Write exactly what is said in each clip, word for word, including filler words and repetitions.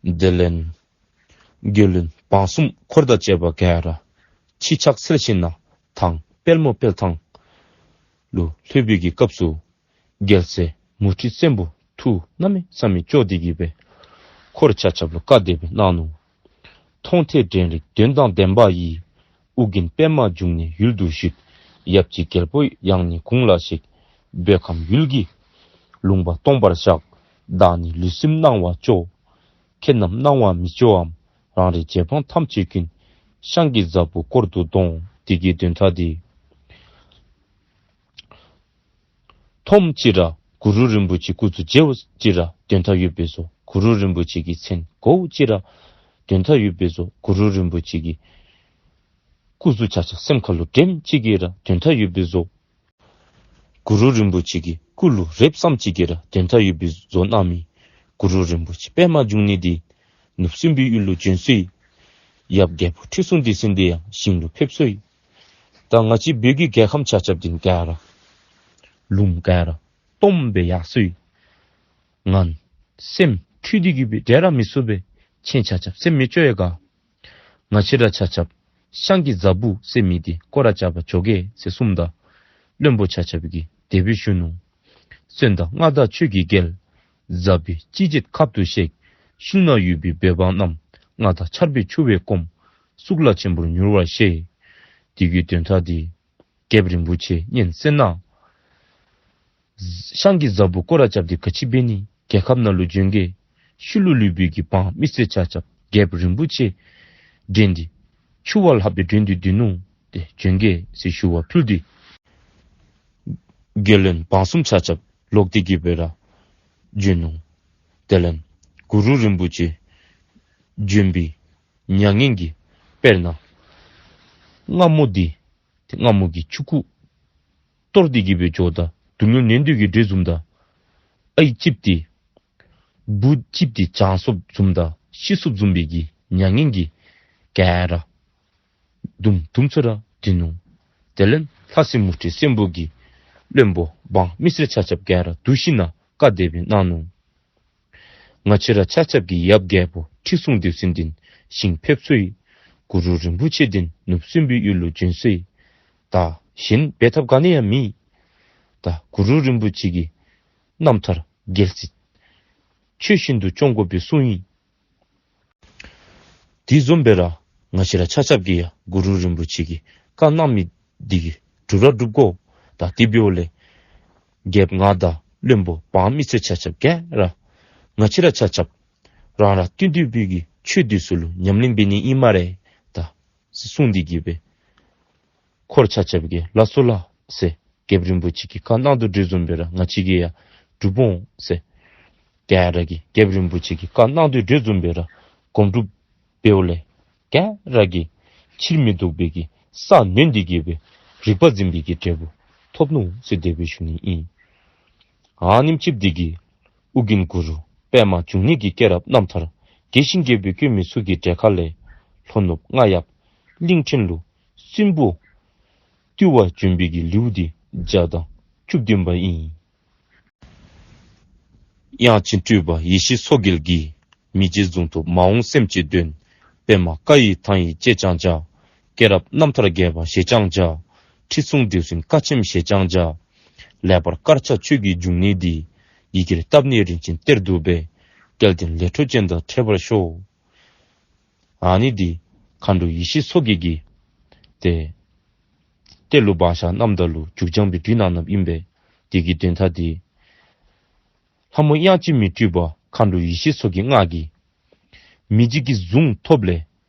དེ་ལས་རྒྱལ་བློན་འབངས་གསུམ་འཁོར་དང་བཅས་པ་ག་ར་ཁྱི་ཕྱག་འཚལ་ཞིནམ་ལས་ཐང་དཔལ་མོ་དཔལ་ཐང་ལུ་ལྷོད་པའི་གི་སྐབས་སུ་རྒྱལ་སྲས་མུ་ཁྲི་བཙན་པོ་ཐུགས་གནམ་མེད་ས་མེད་སྐྱོ་སྟེ་གི་སྦེ་འཁོར་ཆ་ཁྱབ་ལུ་བཀའ་དེ་སྦེ་གནང་ནུག། མཐོང་ཐོས་དྲན་རེག་དོན་དང་ལྡན་པ་ཡིས། ཨོ་རྒྱན་པདྨ་འབྱུང་གནས་ཡུལ་དུ་བཞུད། ཡབ་ཀྱི་རྒྱལ་པོ་ཡང་ནི་དགུང་ལ་གཤེགས། བོད་ཁམས་ཡུལ་གྱི་ལུང་པ་སྟོངས་པར་བཞག། བདག་ནི་ལུས་སེམས་སྣང་བ་སྐྱོ། ཁྱེད་རྣམས་སྣང་བ་མི་སྐྱོའམ། རང་རེའི་རྗེ་འབངས་ཐམས་ཅད་ཀུན། ཤངས་ཀྱི་ཟབ་བུ་བསྐོར་དུ་འདོང་། དེ་གི་དོན་དག་འདི། མཐོངམ་ཅིག་ར་གུ་རུ་རིན་པོ་ཆེ་སྐུ་གཟུགས་མཇལཝ་ཅིག་ར་དོན་དག་ཡོདཔ་སྦེ་བཟོ། གུ་རུ་རིན་པོ་ཆེ་གི་མཚན་གོཝ་ཅིག་ར་དོན་དག་ཡོདཔ་སྦེ་བཟོ། གུ་རུ་རིན་པོ་ཆེ་གི་སྐུ་གཟུགས་ཆ་ཁྱབ་སེམས་ཁ་ལུ་དྲནམ་ཅིག་གིས་ར་དོན་དག་ཡོདཔ་སྦེ་བཟོ། གུ་རུ་རིན་པོ་ཆེ་གི་སྐུ་ལུ་རེགཔ་ཙམ་ཅིག་གིས་ར་དོན་དག་ཡོདཔ་སྦེ་བཟོ་གནང་མི་གུ་རུ་རིན་པོ་ཆེ་པདྨ་འབྱུང་གནས་འདི་ནུབ་སྲིན་པོའི་ཡུལ་ལུ་བྱོན་སོ་ཡི། ཡབ་རྒྱལ་པོ་ཁྲི་སྲོང་ལྡེའུ་བཙན་འདི་ཡང་ཞིང་ལུ་ཕེབས་སོ་ཡི། ད་ང་བཅས་བོད་ཀྱི་རྒྱལ་ཁམས་ཆ་ཁྱབ་འདི་ག་ར་ལུངམ་ག་ར་སྟོངམ་སྦེ་ཡར་སོ་ཡི། ངན་སེམས་འཁྲུལ་ཏེ་གི་སྦེ་འབྲལ་ར་མི་ཚུགས་པས། ཁྱེད་ཆ་ཁྱབ་སེམས་མི་སྐྱོ་ཡི་ག། ང་བཅས་ར་ཆ་ཁྱབ་ཤངས་ཀྱི་ཟབ་བུ་ཟེར་མི་འདི་བསྐོར་ར་བཅར་བར་འགྱོ་གེ་ཟེར་གསུངམ་ད་བློན་པོ་ཆ་ཁྱབ་ཀྱིས་དེ་སྦེ་ཞུ་ནུག། གསོན་དང་མངའ་བདག་ཆོས་ཀྱི་རྒྱལ། ཟབ་བུའི་སྤྱི་མཇལ་ཁབ་ཏུ་གཤེགས། ཤུལ་ན་ཡོད་པའི་བོད་འབངས་རྣམས། མངའ་བདག་ཆར་པའི་ཆུ་བས་སྐོམ། གཙུག་ལག་ཆེན་པོར་མྱུར་བར་གཤེགས། དེ་གི་དོན་དག་འདི་རྒྱལཔོ་རིན་པོ་ཆེ་སྙན་གསན་གནང་། ཤངས་ཀྱི་ཟབ་བུ་བསྐོར་ར་བཅརཝ་འདི་ག་ཅི་འབད་ནི། རྒྱལ་ཁབ་ནང་ལུ་བྱོན་གེ། ཤུལ་ལུ་ལུས་པའི་གི་འབངས་མི་སེར་ཆ་ཁྱབ་རྒྱལཔོ་རིན་པོ་ཆེ་དྲན་ཏེ་ཆུ་བ་ལྷགཔ་སྦེ་དྲན་ཏེ་སྡོད་ནུག། ཏེ་བྱོན་གེ་ཟེར་ཞུ་བ་ཕུལ་ཏེ་རྒྱལ་བློན་འབངས་གསུམ་ཆ་ཁྱབ་ལོག་སྟེ་གི་སྦེ་ར་བྱོན་ནུག། དེ་ལས་གུ་རུ་རིན་པོ་ཆེ་བྱོན་པའི་མྱ་ངན་གྱིས་དཔེར་ན་རྔ་མོང་འདི་ཏེ་རྔ་མོང་གི་ཆུང་ཀུ་གཏོར་ཏེ་གི་སྦེ་འགྱོཝ་ད་སྡུག་བསྔལ་ནན་ཏན་གྱིས་འདྲེས་བཟུམ་དང་། ཨའི་ལྕིབས་ཏེ་བུ་ལྕིབས་ཏེ་བྱང་སོཔ་བཟུམ་དང་ཤི་སོཔ་བཟུམ་སྦེ་གི་མྱ་ངན་གྱིས་ག་ར་དུམ་དུམ་ཚུ་ར་སྡོད་ནུག། དེ་ལས་ལྷ་སྲས་མུ་ཁྲི་བཙན་པོ་གིས་བློན་པོ་འབངས་མི་སེར་ཆ་ཁྱབ་ག་ར་བསྡུ་ཞིནམ་ལས་བཀའ་དེ་སྦེ་གནང་ནུག། ང་བཅས་ར་ཆ་ཁྱབ་ཀྱི་ཡབ་རྒྱལ་པོ་ཁྲི་སྲོང་ལྡེའུ་བཙན་འདི་ཞིང་ཕེབས་སོ་ཡི། གུ་རུ་རིན་པོ་ཆེ་འདི་ནུབ་སྲིན་པོའི་ཡུལ་ལུ་བྱོན་སོ་ཡི། ད་གཞན་འབད་ཐབས་ག་ནི་ཡང་མེད། ད་གུ་རུ་རིན་པོ་ཆེ་གི་རྣམ་ཐར་རྒྱལ་སྲིད་ཆོས་བཞིན་དུ་སྐྱོང་དགོ་པའི་གསུངས་ཡི། དེ་བཟུམ་སྦེ་ར་ང་བཅས་ར་ཆ་ཁྱབ་ཀྱིས་ཡང་གུ་རུ་རིན་པོ་ཆེ་གིས་བཀའ་གནང་མི་འདི་གིས་སྒྲུབ་ར་སྒྲུབ་དགོ། ད་དེ་འབདཝ་ལས་རྒྱལཔོ་ང་དང་བློན་པོ་འབངས་མི་སེར་ཆ་ཁྱབ་ག་ར་ང་བཅས་ར་ཆ་ཁྱབ་རང་རང་བསྟུན་བསྟུན་པའི་གི་ཆོས་འདི་ཚུ་ལུ་ཉམས་ལེན་འབད་ནི་ཨིན་སྨ་རེ། ད་གསུངས་ཏེ་གི་སྦེ་འཁོར་ཆ་ཁྱབ་ཀྱིས་ལགས་སོ་ལགས་ཟེར་རྒྱལཔོ་རིན་པོ་ཆེ་གི་བཀའ་གནང་དོ་འདི་བཟུམ་སྦེ་ར་ང་བཅས་ཀྱིས་ཡང་སྒྲུབ་འོང་ཟེར་ག་ར་གིས་རྒྱལཔོ་རིན་པོ་ཆེ་གི་བཀའ་གནང་དོ་འདི་བཟུམ་སྦེ་ར་སྒོམ་སྒྲུབ་འབདཝ་ལས་ག་ར་གིས་ཕྱིར་མི་ལྡོག་པའི་གི་ས་ནོན་ཏེ་གི་སྦེ་རིག་པ་འཛིན་པའི་གི་འབྲས་བུ་ཐོབ་ནུག་ཟེར་དེ་སྦེ་ཞུ་ནི་ཨིན། ཨ་ནེམ་ཅིག་འདི་གིས་ཨོ་རྒྱན་གུ་རུ་པདྨ་འབྱུང་གནས་ཀྱི་སྐྱེས་རབས་རྣམ་ཐར་རྒྱས་ཤིང་རྒྱས་པར་བཀོད་མི་ཚུ་གི་གྲས་ཁ་ལས་ལྷོ་ནུབ་རྔ་ཡབ་གླིང་ཕྲན་ལུ་སྲིན་པོ་བཏུལ་བར་བྱོན་པའི་གི་ལེའུ་འདི་བརྒྱ་དང་བཅུ་བདུན་པ་ཨིན། དབྱངས་ཅན་སྤྲུལ་པ་ཡེ་ཤེས་མཚོ་རྒྱལ་གྱིས། མི་འཇིགས་གཟུངས་ཐོབ་མ་འོངས་སེམས་ཅན་དོན། པདྨ་བཀའ་ཡི་ཐང་ཡིག་ཅེས་ཀྱང་བྱ། སྐྱེས་རབས་རྣམ་ཐར་རྒྱས་པ་ཞེས་ཀྱང་བྱ། ཁྲི་སྲོང་ལྡེའུ་བཙན་བཀའ་ཆེམས་ཞེས་ཀྱང་བྱ། ལེགས་པར་དཀར་ཆག་ཆོས་ཀྱི་འབྱུང་གནས་འདི། ཡི་གེར་བཏབ་ནས་རིན་ཆེན་གཏེར་དུ་སྦས། སྐལ་ལྡན་ལས་འཕྲོ་ཅན་དག་འཕྲད་པར་ཤོག། ཨ་ནི་འདི་མཁའ་འགྲོ་ཡེ་ཤེས་མཚོ་རྒྱལ་གྱིས་ཏེ་གཏེར་ལུ་སྦ་བཞག་གནངམ་ད་ལུ་མཇུག་བྱང་སྦེ་བྲིས་གནང་གནངམ་ཨིན་པས། དེ་གི་དོན་དག་འདི་ལྷ་མོ་དབྱངས་ཅན་མའི་སྤྲུལ་པ་མཁའ་འགྲོ་ཡེ་ཤེས་མཚོ་རྒྱལ་ང་གིས་མི་འཇིགས་ཀྱི་གཟུངས་ཐོབ་ལས་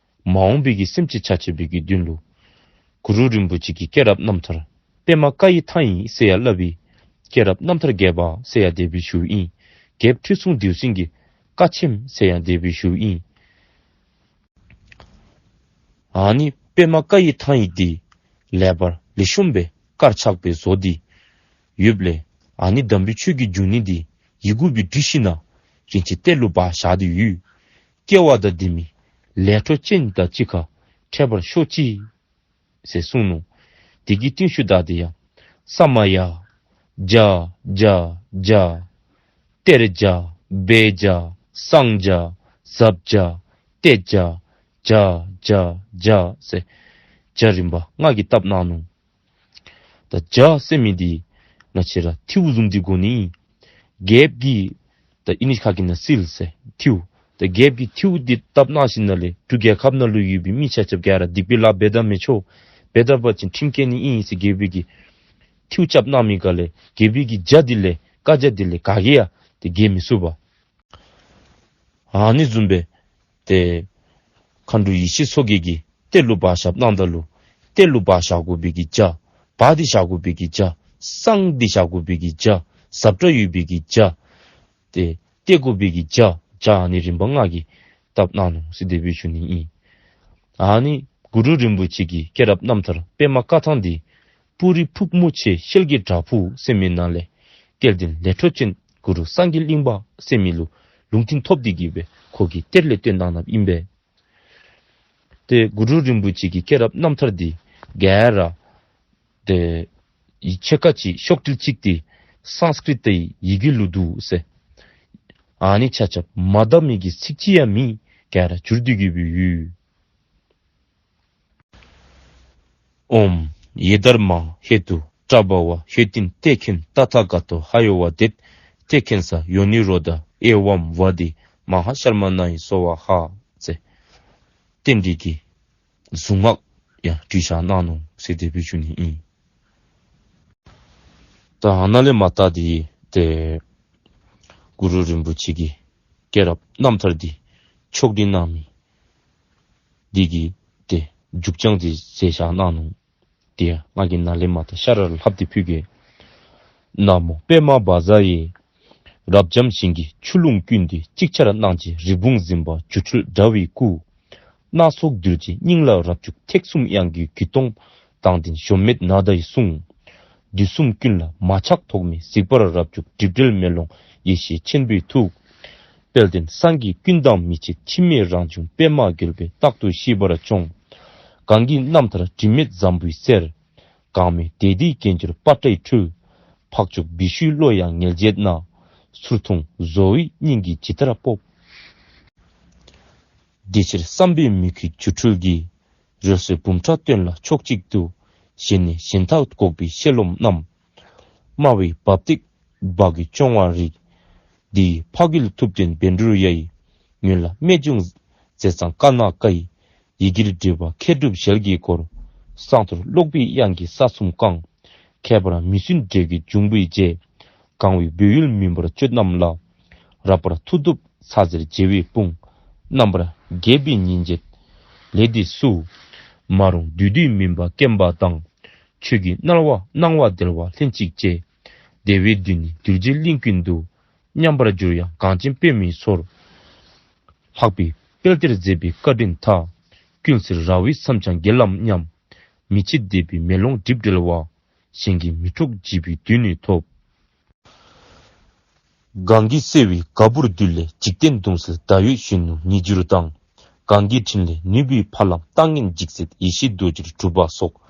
མ་འོངས་པའི་གི་སེམས་ཅན་ཆ་ཁྱབ་པའི་གི་དོན་ལུ་གུ་རུ་རིན་པོ་ཆེ་གི་སྐྱེས་རབས་རྣམ་ཐར་པདྨ་བཀའ་ཡི་ཐང་ཡིག་ཟེར་ཡང་སླབ་ཨིན། སྐྱེས་རབས་རྣམ་ཐར་རྒྱས་པ་ཟེར་ཡང་དེ་སྦེ་ཞུཝ་ཨིན། རྒྱལཔོ་ཁྲི་སྲོང་ལྡེའུ་བཙན་གྱི་བཀའ་ཆེམས་ཟེར་ཡང་དེ་སྦེ་ཞུཝ་ཨིན། ཨ་ནི་པདྨ་བཀའ་ཡི་ཐང་ཡིག་འདི་ལེགས་པར་ལེགས་ཤོམ་སྦེ་དཀར་ཆག་སྦེ་བཟོ་སྟེ་ཡོདཔ་ལས་ཨ་ནི་དམ་པའི་ཆོས་ཀྱི་འབྱུང་གནས་འདི་ཡི་གུ་སྦེ་བྲིས་ཞིནམ་ལས་རིན་ཆེན་གཏེར་ལུ་སྦ་བཞག་སྟེ་ཡོད། སྐྱེ་བ་དང་ལྡན་མི་ལས་འཕྲོ་ཅན་དང་གཅིག་ཁར་འཕྲད་པར་ཤོག་ཅིག་ཟེར་གསུངས་ནུག། དེ་གི་རྟིང་ཤུལ་བདའ་སྟེ་ཡང་ས་མ་ཡ། ཛཿ་ཛཿ་ཛཿ། གཏེར་ཛཿ་སྦས་ཛཿ་སངས་ཛཿ་ ཟབ་བྱ། གཏད་བྱ། བྱ་བྱ་བྱ་ཟེར་བྱ་རིམ་པ་ལྔ་གི་བཏབ་གནང་ནུག། ད་བྱ་ཟེར་མི་འདི་ང་བཅས་ར་ཐིའུ་བཟུམ་འདི་དགོ་ནི། རྒྱལཔོ་གིས་ད་ཨིན་ཇི་ཁ་གི་ནང་seal ཟེར་ཐིའུ། ད་རྒྱལཔོ་གིས་ཐིའུ་འདི་བཏབ་གནང་ཞིནམ་ལས་འབྲུག་རྒྱལ་ཁབ་ནང་ལུ་ཡོད་པའི་མི་ཆ་ཁྱབ་ག་ར་སྡིག་པའི་ལཱ་འབད་ད་མི་ཆོག། འབད་ད་པ་ཅིན་ཁྲིམས་བཀལ་ནི་ཨིན་ཟེར་རྒྱལཔོ་གིས་ཐིའུ་རྐྱབ་གནང་མི་སྒང་ལས་རྒྱལཔོ་གི་བྱ་འདི་ལས་བཀའ་རྒྱ་འདི་ལས་ག་གིས་ཡང་ཏེ་འགལ་མི་ཚུགས་པས། ཨ་ནི་བཟུམ་སྦེ་ཏེ་མཁའ་འགྲོ་ཡེ་ཤེས་མཚོ་རྒྱལ་གྱིས་གཏེར་ལུ་སྦ་བཞག་གནང་ད་ལུ་གཏེར་ལུ་སྦ་བཞག་དགོ་པའི་གི་བྱ། སྦ་སྟེ་བཞག་དགོ་པའི་གི་བྱ། གསང་སྟེ་བཞག་དགོ་པའི་གི་བྱ། ཟབ་དྲགས་ཡོད་པའི་གི་བྱ། ཏེ་གཏད་དགོ་པའི་གི་བྱ། བྱ་ཨ་ནི་རིམ་པ་ལྔ་གི་བཏབ་གནང་ནུག་ཟེར་དེ་སྦེ་ཞུ་ནི་ཨིན། ཨ་ནི་གུ་རུ་རིན་པོ་ཆེ་གི་སྐྱེས་རབས་རྣམ་ཐར་པདྨ་བཀའ་ཐང་འདི་པུ་རི་ཕུག་མོ་ཆེ་ཤེལ་གྱི་བྲག་ཕུག་ཟེར་མི་ནང་ལས་སྐལ་ལྡན་ལས་འཕྲོ་ཅན་གུ་རུ་སངས་རྒྱས་གླིང་པ་ཟེར་མི་ལུ་ལུང་བསྟན་ཐོབ་སྟེ་གི་སྦེ་ཁོ་གིས་གཏེར་ལས་བཏོན་གནང་གནངམ་ཨིན་པས། ཏེ་གུ་རུ་རིན་པོ་ཆེ་གི་སྐྱེས་རབས་རྣམ་ཐར་འདི་ག་ར་ཏེ་ཡིག་ཆ་ཁ་ཅིག་ཤོག་དྲིལ་ཅིག་འདི་སཾསྐྲྀཏ་ཡི་ཡི་གེ་ལུ་འདུག་ཟེར། ཨ་ནི་ཆ་ཁྱབ་མ་དག་མི་གི་ཚིག་ཅིག་ཡང་མེད། ག་ར་བསྒྱུར་ཏེ་གི་སྦེ་ཡོད། ཨོཾ་ཡེ་དྷརྨཱ་ཧེ་ཏུ་པྲ་བྷ་ཝ་ཧེ་ཏིན་ཏེ་ཁེན་ཏ་ཐཱ་ག་ཏོ་ཧ་ཡོ་ཝ་དད་ཏེ་ཁེན་ས་ཡོ་ནི་རོ་དྷ་ཨེ་ཝཾ་ཝ་དེ་མ་ཧཱ་ཤར་མ་ཎ་ཡེ་སྭཱ་ཧཱ་ཟེར་རྟེན་འབྲེལ་གྱི་གཟུངས་སྔགས་ཡང་བྲིས་བཞག་གནང་ནུག་ཟེར་དེ་སྦེ་ཞུ་ནི་ཨིན། ད་ཨ་ནཱ་ལས་མར་ད་འདི་ཏེ་གུ་རུ་རིན་པོ་ཆེ་གི་སྐྱེས་རབས་རྣམ་ཐར་འདི་ཕྱོགས་སྒྲིག་གནང་མི་འདི་གི་ཏེ་མཇུག་བྱང་འདི་མཛད་བཞག་གནང་ནུག། དེ་ཡང་ང་གིས་ནཱ་ལས་མར་ད་ཤར་ར་ལྷབ་སྟེ་ཕུལ་གེ། ན་མོ་པདྨ་བཛྲ་ཡེ། རབ་འབྱམས་ཞིང་གི་ཆུ་ཀླུང་ཀུན་ཏུ་ཅིག་ཅར་སྣང་བྱེད་རི་བོང་འཛིན་པ་སྒྱུ་འཕྲུལ་དྲྭ་བའི་སྐུ། སྣ་ཚོགས་རྡུལ་གྱི་སྙིང་ལ་རབ་བྱུག་ཐེག་གསུམ་དབྱངས་ཀྱི་དགུ་སྟོང་དང་ལྡན་གཞོམ་མེད་ནཱ་ད་ཡི་གསུང་། དུས་གསུམ་ཀུན་ལ་མ་ཆགས་ཐོགས་མེད་གཟིགས་པར་རབ་བྱུག་སྒྲིབ་བྲལ་མེ་ལོང་ཡེ་ཤེས་ཆེན་པོའི་ཐུགས། དཔལ་ལྡན་སངས་རྒྱས་ཀུན་དང་མི་ཕྱེད་འཆི་མེད་རང་བྱུང་པདྨ་རྒྱལ་པོས་རྟག་ཏུ་ཤིས་པར་སྐྱོང་། གང་གི་རྣམ་ཐར་དྲི་མེད་འཛམ་བུའི་གསེར། གང་མོས་དེ་དེའི་རྒྱན་གྱུར་པ་ཏྲའི་འཕྲུལ། འཕགས་མཆོག་བི་ཤྭའི་བློ་ཡང་ངལ་བྱེད་ན། ཚུར་མཐོང་བཟོ་བོའི་སྙིང་གི་ཇི་ལྟར་སྤོབས། དེ་ཕྱིར་བསམ་པས་མི་ཁེགས་སྒྱུ་འཕྲུལ་གྱི། རོལ་རྩེད་འབུམ་ཕྲག་སྟོན་ལ་ཕྱོགས་གཅིག་ཏུ། གཞན་ནས་གཞན་དག་འགོག་པའི་ཤེས་རློམ་རྣམས། སྨྲ་བའི་འབབ་སྟེགས་འབག་གི་སྐྱོང་བ་རིགས། འདི་ཡི་ཕ་རྒོལ་ཐུབ་བསྟན་བཻ་ཌཱུརྱ་ཡི། ངོས་ལ་རྨད་བྱུང་མཛད་བཟང་ཀ་ན་ཀ་ཡི། ཡི་གེར་བྲིས་པ་མཁས་གྲུབ་ཞལ་གྱི་སྐོར། གསང་ཐོར་ཀློག་པའི་དབྱངས་ཀྱིས་ས་གསུམ་བཀང་། ཁྱད་པར་མི་སྲུན་འདྲེ་གི་འབྱུང་པོའི་རྗེ། གང་བའི་སྦས་ཡུལ་མུན་པར་སྤྱོད་རྣམས་ལ། རབ་དཔལ་མཐུ་སྟོབས་ཚ་ཟེར་རྗེ་བོའི་དཔུང་། རྣམ་པར་རྒྱས་པའི་ཉིན་བྱེད་ལས་འདི་སུ། མ་རུངས་བདུད་སྡེའི་མུན་པ་སྐེམ་པ་དང་། ཆོས་ཀྱི་སྣང་བ་སྣང་བ་བདེ་བ་ལྷན་ཅིག་སྐྱེས། བདེ་བའི་མདུན་ནས་གདུལ་བྱའི་གླིང་ཀུན་ཏུ། མཉམ་པར་གྱུར་ཡང་གངས་ཅན་པདྨའི་མཚོར། ལྷག་པའི་དཔལ་སྟེར་མཛད་པའི་བཀའ་དྲིན་མཐའ། ཀུན་གསལ་ར་བའི་མཚམས་འཆང་དགེ་ལམ་ཉམས། མི་ཕྱེད་འདས་པའི་མེ་ལོང་སྒྲིབ་བྲལ་བ། གཞན་གྱིས་མི་འཕྲོག་བརྗིད་པའི་མདུན་ནས་ཐོབ། གང་གིས་བསལ་བའི་ག་བུར་དུ་ལས་འཇིག་རྟེན་གདུང་སེལ་ཟླ་འོད་གཞོན་ནུ་ཉིས་འགྱུར་དང་། གང་གི་དྲིན་ལས་ནུས་པའི་ཕ་ལམ་ལྟ་ངན་འཇིགས་སྲེད་ཡེ་ཤེས་རྡོ་རྗེར་གྲུབ་པ་སོགས།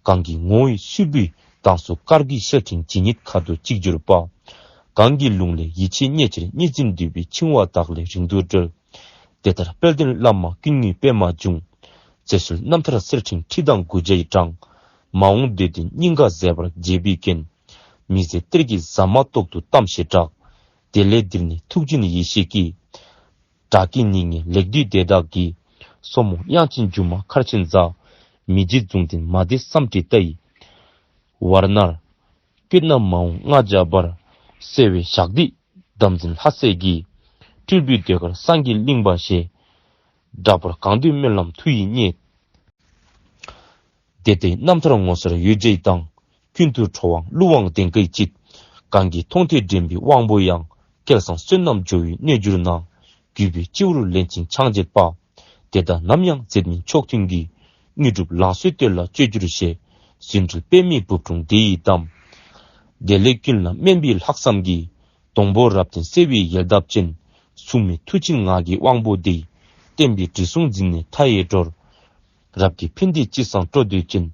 གང་གི་ངོ་བོའི་སྲུལ་པའི་མདངས་སུ་དཀར་གྱི་ཤེལ་ཕྲེང་ཇི་སྙེད་ཁ་དོག་གཅིག་གྱུར་པ། གང་གི་ལུང་ལས་ཡིད་ཆེས་རྙེད་ཕྱིར་གཉིས་འཛིན་འདུས་པའི་འཆིང་བ་དག་ལས་རིང་དུ་བསྒྲོལ། དེ་ལྟར་དཔལ་ལྡན་བླ་མ་ཀུན་དངོས་པདྨ་འབྱུང་། མཛད་སྲོལ་རྣམ་ཐར་གསེར་ཕྲེང་ཁྲི་དང་དགུ་བརྒྱའི་གྲངས། མ་འོངས་སྡེ་བདུན་སྙིང་ག་མཛད་པར་མཛད་པའི་རྐྱེན། མི་ཟད་གཏེར་གྱི་ཟ་མ་ཏོག་ཏུ་གཏམས་ཞེས་གྲགས། དེ་ལས་འདིར་ནི་ཐུགས་རྗེའི་ཡེ་ཤེས་ཀྱིས། དགྲ་བགེགས་ནད་ངན་ལེགས་བཏུལ་དེ་དག་གི། སོར་མོ་དབྱངས་ཅན་སྒྱུ་མ་མཁར་ཆེན་ཟ། མི་འཇིགས་གཟུངས་ལྡན་མ་དེ་བསམ་དྲི་ལྟ་ཡི། ཝཱ་ར་ཎར། བསྐྱོད་ན་མ་འོངས་ལྔ་བརྒྱ་བར། གསལ་བའི་ཞག་འདི་དམ་འཛིན་ལྷ་སྲས་ཀྱིས། སྤྲུལ་པའི་ཟློས་གར་སངས་རྒྱས་གླིང་པ་ཞེས། གྲགས་པར་གང་འདུལ་སྨོན་ལམ་མཐུ་ཡིས་བརྙེས། དེ་ལྟའི་རྣམ་ཐར་ངོ་མཚར་ཡུལ་འཇའི་མདངས། ཀུན་ཏུ་འཕྲོ་བའང་ཀླུ་དབང་ལྡན་དཀའི་དཔྱིད། གང་གིས་མཐོང་ཐོས་དྲན་པའི་དབང་པོ་ཡང་། སྐལ་བཟང་བསོད་ནམས་འཇོ་བའི་སྣོད་གྱུར་ན། གུས་པས་སྤྱི་བོར་ལན་ཅིག་ཕྱག་འཚལ་བ། དེ་དག་ནམ་ཡང་མཛད་མིན་མཆོག་ཐུན་གྱི། དངོས་གྲུབ་ལང་ཚོའི་གཏེར་ལ་སྤྱོད་གྱུར་ཞེས། ཟིན་བྲལ་པདྨའི་སྦུབས་དྲུང་བདེ་ཡི་གཏམས། དེ་ལས་ཀུན་ལ་སྨན་པའི་ལྷག་བསམ་གྱིས། སྡོང་པོ་རབ་བརྟན་གསལ་བའི་ཡལ་འདབ་ཅན། མཚུངས་མེད་མཐུ་ཆེན་ངག་གི་དབང་པོ་དེས། བསྟན་པའི་དྲི་བསུང་འཛིན་ནས་མཐའ་ཡས་འགྲོར། རབ་ཀྱི་ཕན་བདེ་ཅི་བསམ་སྤྲོ་འདོད་ཅན།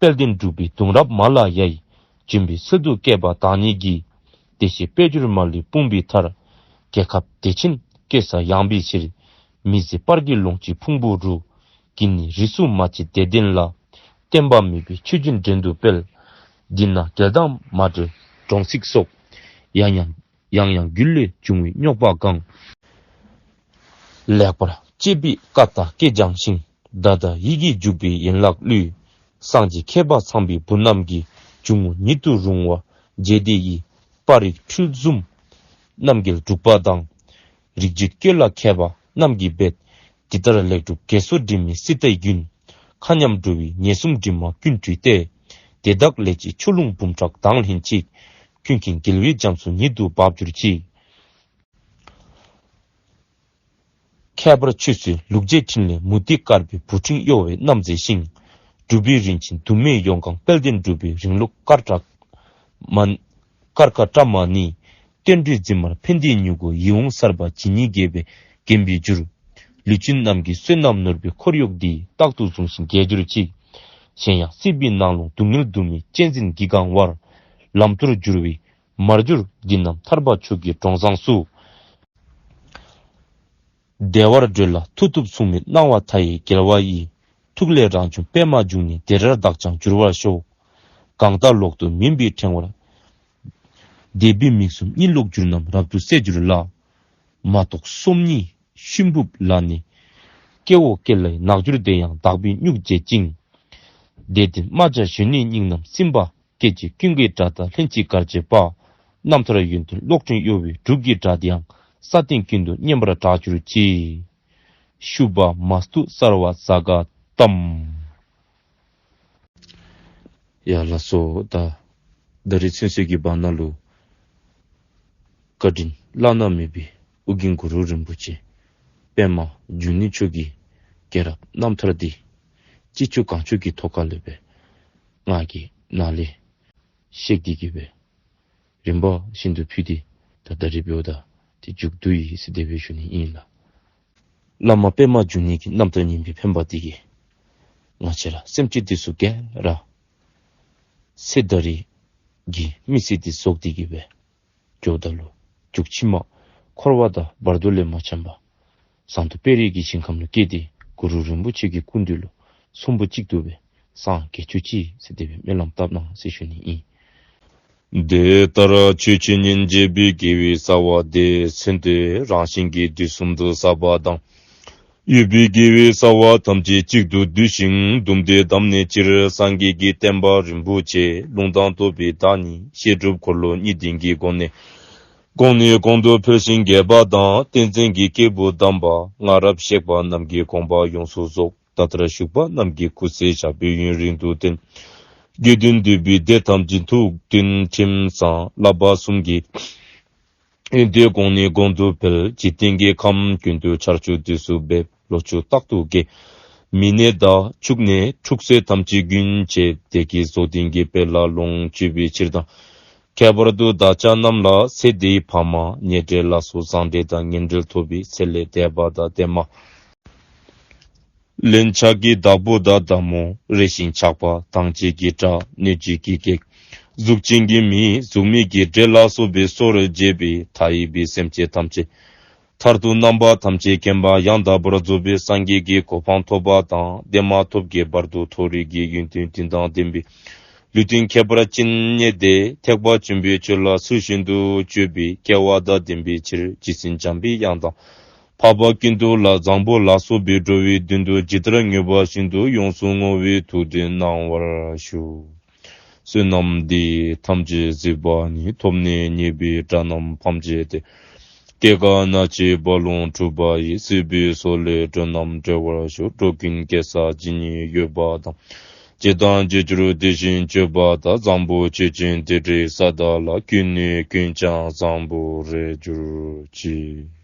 དཔལ་ལྡན་འབྲུག་པའི་གདུང་རབས་མ་ལ་ཡ་ཡི། ལྗོན་པའི་ཚལ་དུ་སྐྱེས་པ་བདག་ཉིད་ཀྱིས། བདེ་གཤེགས་དཔལ་གྱུར་མ་ལུས་སྤུངས་པའི་མཐར། རྒྱལ་ཁབ་བདེ་ཆེན་སྐྱེ་ས་ཡངས་པའི་ཕྱིར། མི་ཟད་སྤར་གྱི་ལོངས་སྤྱོད་ཕུང་པོ་རུ། གིས་ནི་རིས་སུ་མ་ཆད་བདེ་ལྡན་ལ། བསྟན་པ་མེད་པའི་ཆོས་བཞིན་བྲན་དུ་སྤེལ། འདི་ན་རྒྱལ་དང་མ་འབྲལ་འབྲོང་སྲེག་སོགས། ཡང་ཡང་ཡང་ཡང་རྒྱུད་ལས་བྱུང་བའི་རྙོག་པ་གང་། ལེགས་པར་དཔྱད་པའི་བཀའ་ལྟར་བསྐྱེད་སྦྱང་ཞིང་། བརྡ་དང་ཡི་གེ་འཇུག་པའི་ཡན་ལག་བློས། སངས་རྒྱས་མཁས་པ་ཚངས་པའི་བུ་རྣམས་ཀྱིས། འཇུག་ངོགས་ཉིད་དུ་རུང་བ་རྗེ་དེ་ཡི། པར་རིས་འཕྲུལ་གསུམ་རྣམ་རྒྱལ་དྲུག་པ་དང་། རིག་བྱེད་བཀོད་ལ་མཁས་པ་རྣམས་ཀྱིས་འབད། འདི་ལྟར་ལེགས་གྲུབ་དགེ་ཚོགས་དྲི་མེད་སྲིད་མཐའི་རྒྱུན། མཁའ་མཉམ་འགྲོ་བའི་ཉེས་གསུམ་དྲི་མ་ཀུན་བཀྲུས་ཏེ། དེ་དག་ལས་ཀྱི་ཆོས་ལུང་འབུམ་ཕྲག་དང་ལྷན་ཅིག། ཀུན་མཁྱེན་རྒྱལ་བའི་རྒྱ་མཚོ་ཉིད་དུ་འབབ་གྱུར་ཅིག། ཁྱད་པར་ཆོས་སྲིད་ལུགས་བརྒྱའི་ཕྲིན་ལས། མུ་སྟེགས་དཀར་པོའི་བུ་ཕྲུག་གཡོ་བས་མནའམ་མཛད་ཞིང་། གྲུབ་པའི་རིན་ཆེན་དུ་མས་ཡོངས་གང་། དཔལ་ལྡན་འབྲུག་པའི་རིང་ལུགས་དཀར་དྲག་མ། དཀར་དཀར་བཀྲ་མ་ནི། བསྟན་འགྲོའི་འཛིན་མར་ཕན་བདེའི་མྱུ་གུ། ཡིད་འོང་གསར་པ་ཇི་སྙེད་རྒྱས་པས་བརྒྱན་པའི་འགྱུར། ལུས་ཅན་རྣམས་ཀྱི་བསོད་ནམས་ནོར་བུའི་འཁོར་གཡོག་འདི། རྟག་ཏུ་བཟུང་ཞིང་རྒྱས་གྱུར་ཅིག། གཞན་ཡང་སྲིད་པའི་ནང་ལོགས་སྡུག་བསྔལ་དུ་མའི་གཅན་གཟན་གྱིས་གང་བར། ལམ་མཐོར་འགྱུར་བའི་མར་གྱུར་འདི་རྣམས་ཐར་པ་མཆོག་གི་གྲོང་བཟང་སུ། བདེ་བར་སྒྲོལ་ལ་མཐུ་སྟོབས་མཚུངས་མེད་སྣང་བ་མཐའ་ཡས་རྒྱལ་བ་ཡི། ཐུགས་ལས་རང་བྱུང་པདྨ་འབྱུང་གནས་བདེ་དྲར་བདག་ཀྱང་འགྱུར་བར་ཤོག། གང་དག་ལོག་ཏུ་མུན་པའི་ཕྲེང་བར། བསྡད་པའི་མིག་གསུམ་གཉིད་ལོག་གྱུར་རྣམས་རབ་ཏུ་གསལ་གྱུར་ལ། མ་ཐོགས་སོམ་ཉི་ཤུན་ཕུབ་ལ་ནི། སྐྱེ་བོ་སྐྱེ་ལའི་ནགས་གྱུར་དེ་ཡང་དག་པའི་མྱུག་བྱེད་ཅིང་། བདེ་ལྡན་རྨ་བྱ་གཞོན་ནུའི་སྙིང་རྣམས་སིམ་པ། སྐད་ཅིག་ཀུན་གྱི་སྒྲ་དང་ལྷན་ཅིག་གར་བྱེད་པ། རྣམ་ཐར་ཡོན་ཏན་གློག་ཕྲེང་གཡོ་བའི་འབྲུག་གི་སྒྲ་དེའང་ས་སྟེང་ཀུན་ཏུ་སྙན་པར་གྲགས་གྱུར་ཅིག། ཤུ་བ་མ་སྟུ་སརྦ་ས་ག་ཏམ། ཡ་ལགས་སོ། ད་ད་རིས་ཚུན་ཚོད་ཀྱི་བར་ན་ལུ་བཀའ་དྲིན་བླ་ན་མེད་པའི་ཨོ་རྒྱན་གུ་རུ་རིན་པོ་ཆེ་པདྨ་འབྱུང་གནས་མཆོག་གི་སྐྱེས་རབས་རྣམ་ཐར་འདི་ཅི་ལྕོགས་གང་ལྕོགས་ཀྱི་ཐོག་ཁ་ལས་སྦེ་ང་གིས་ནཱ་ལས་བཤད་དེ་གི་སྦེ་རིམ་པ་བཞིན་དུ་ཕུལ་ཏེ་ད་ད་རིས་འབདཝ་ད་ཏེ་མཇུག་བསྡུ་ཡི་ཟེར་དེ་སྦེ་ཞུ་ནི་ཨིན་ལགས། བླ་མ་པདྨ་འབྱུང་གནས་ཀྱི་རྣམ་ཐར་སྙན་པའི་ཕན་པ་འདི་གིས་ང་བཅས་ར་སེམས་ཅན་འདི་ཚུ་ག་ར་ཚེ་ད་རིས་ཀྱི་མི་ཚེ་འདི་རྫོགས་ཏེ་གི་སྦེ་འགྱོཝ་ད་ལུ་མཇུག་ཕྱི་མ་འཁོར་བ་དང་བར་དོ་ལས་མ་འཁྱམས་པར་ཟངས་མདོག་དཔལ་རི་གི་ཞིང་ཁམས་ལུ་སྐྱེས་ཏེ་གུ་རུ་རིན་པོ་ཆེ་གི་སྐུ་མདུན་ལུ་ཚོམ་བུ་གཅིག་ཏུ་སྦེ་སངས་རྒྱས་བཅུག་ཅིག་ཟེར་དེ་སྦེ་སྨོན་ལམ་བཏབ་གནང་ཟེར་ཞུ་ནི་ཨིན། དེ་ལྟར་ཆོས་ཀྱི་སྙིང་རྗེ་བའི་དགེ་བའི་རྩ་བ་དེ་མཚོན་ཏེ་རང་གཞན་གྱི་དུས་གསུམ་དུ་བསགས་པ་དང་། ཡོད་པའི་དགེ་བའི་རྩ་བ་ཐམས་ཅད་གཅིག་ཏུ་བསྡུས་ཤིང་བཟླུམས་ཏེ་བསྡམས་ནས་སྤྱིར་སངས་རྒྱས་ཀྱི་བསྟན་པ་རིན་པོ་ཆེ་ལུང་དང་རྟོགས་པའི་བདག་ཉིད་བཤད་སྒྲུབ་འཁོར་ལོ་གཉིས་ལྡན་གྱི་སྒོ་ནས་གོང་ནས་གོང་དུ་འཕེལ་ཞིང་རྒྱས་པ་དང་བསྟན་འཛིན་གྱི་སྐྱེས་བུ་དམ་པ་སྔ་རབས་གཤེགས་པ་རྣམས་ཀྱི་དགོངས་པ་ཡོངས་སུ་རྫོགས། ད་ལྟར་བཞུགས་པ་རྣམས་ཀྱི་སྐུ་ཚེ་ཞབས་པད་ཡུན་རིང་དུ་བརྟན། དགེ་འདུན་འདུས་པའི་སྡེ་ཐམས་ཅད་ཐུགས་མཐུན་ཁྲིམས་གཙང་བསླབ་པ་གསུམ་གྱི་ཡོན་ཏན་གོང་ནས་གོང་དུ་འཕེལ། འཇིག་རྟེན་གྱི་ཁམས་ཀུན་ཏུ་ཆར་ཆུ་དུས་སུ་འབེབས། ལོ་ཕྱུགས་རྟག་ཏུ་རྒྱས། མི་ནད་དང་ཕྱུགས་ནད་འཁྲུགས་སོགས་ཐམས་ཅད་རྒྱུན་ཆད། བདེ་སྐྱིད་རྫོགས་ལྡན་གྱི་དཔལ་ལ་ལོངས་སྤྱོད་པའི་ཕྱིར་དང་། ཁྱད་པར་དུ་བདག་ཅག་རྣམས་ལ་ཚེ་འདིའི་ཕ་མ་ཉེ་འབྲེལ་ལ་སོགས་བཟང་འབྲེལ་དང་ངན་འབྲེལ་ཐོབ་པའི་ཚེ་ལས་འདས་པ་དང་འདས་མ་ལན་ཆགས་ཀྱི་བདག་པོ་དང་བདག་མོ། རེ་ཞིག་ཆགས་པ་དང་བཅས་ཀྱི་དགྲ། གནོད་བྱེད་ཀྱི་བགེགས། གཟུགས་ཅན་གྱི་མི་གཟུགས་མེད་ཀྱི་འདྲེ་ལ་སོགས་པའི་སྲོག་རུ་བཅད་པའི་མཐའ་ཡས་པའི་སེམས་ཅན་ཐམས་ཅད་མཐར་ཐུག་རྣམ་པ་ཐམས་ཅད་མཁྱེན་པ་ཡང་དག་པར་རྫོགས་པའི་སངས་རྒྱས་ཀྱི་གོ་འཕང་ཐོབ་པ་དང་། དེ་མ་ཐོབ་ཀྱི་བར་དུ་མཐོ་རིས་ཀྱི་ཡོན་ཏན་བདུན་དང་ལྡན་པའི་ལུས་རྟེན་ཁྱད་པར་ཅན་རྙེད་དེ། ཐེག་པ་ཆེན་པོའི་ཆོས་ལ་ཚུལ་བཞིན་དུ་སྤྱོད་པའི་སྐལ་བ་དང་ལྡན་པའི་ཕྱིར། རྗེ་བཙུན་འཇམ་པའི་དབྱངས་དང་། འཕགས་པ་ཀུན་ཏུ་ལ་བཟང་པོ་ལ་སོགས་པའི་འགྲོ་བའི་དོན་དུ་ཇི་ལྟར་མངོན་པ་བཞིན་དུ་ཡོངས་སུ་བསྔོ་བའི་ཐུགས་འདུན་གནང་བར་ཞུ། བསོད་ནམས་འདི་ཡིས་ཐམས་ཅད་གཟིགས་པ་ཉིད། ཐོབ་ནས་ཉེས་པའི་དགྲ་རྣམས་ཕམ་བྱས་ཏེ། སྐྱེ་རྒ་ན་འཆིའི་རྦ་ཀློང་འཁྲུགས་པ་ཡི། སྲིད་པའི་མཚོ་ལས་འགྲོ་རྣམས་སྒྲོལ་བར་ཤོག། འགྲོ་ཀུན་སྐྱེ་ས་ཇི་སྙེད་ཡོད་པ་དང་། བྱས་དང་བྱེད་འགྱུར་དེ་བཞིན་སྤྱོད་པ་དག། བཟང་པོ་སྤྱོད་ཅིང་དེ་འདྲའི་ས་དག་ལ། ཀུན་ནས་ཀུན་ཀྱང་བཟང་པོར་རེག་གྱུར་ཅིག།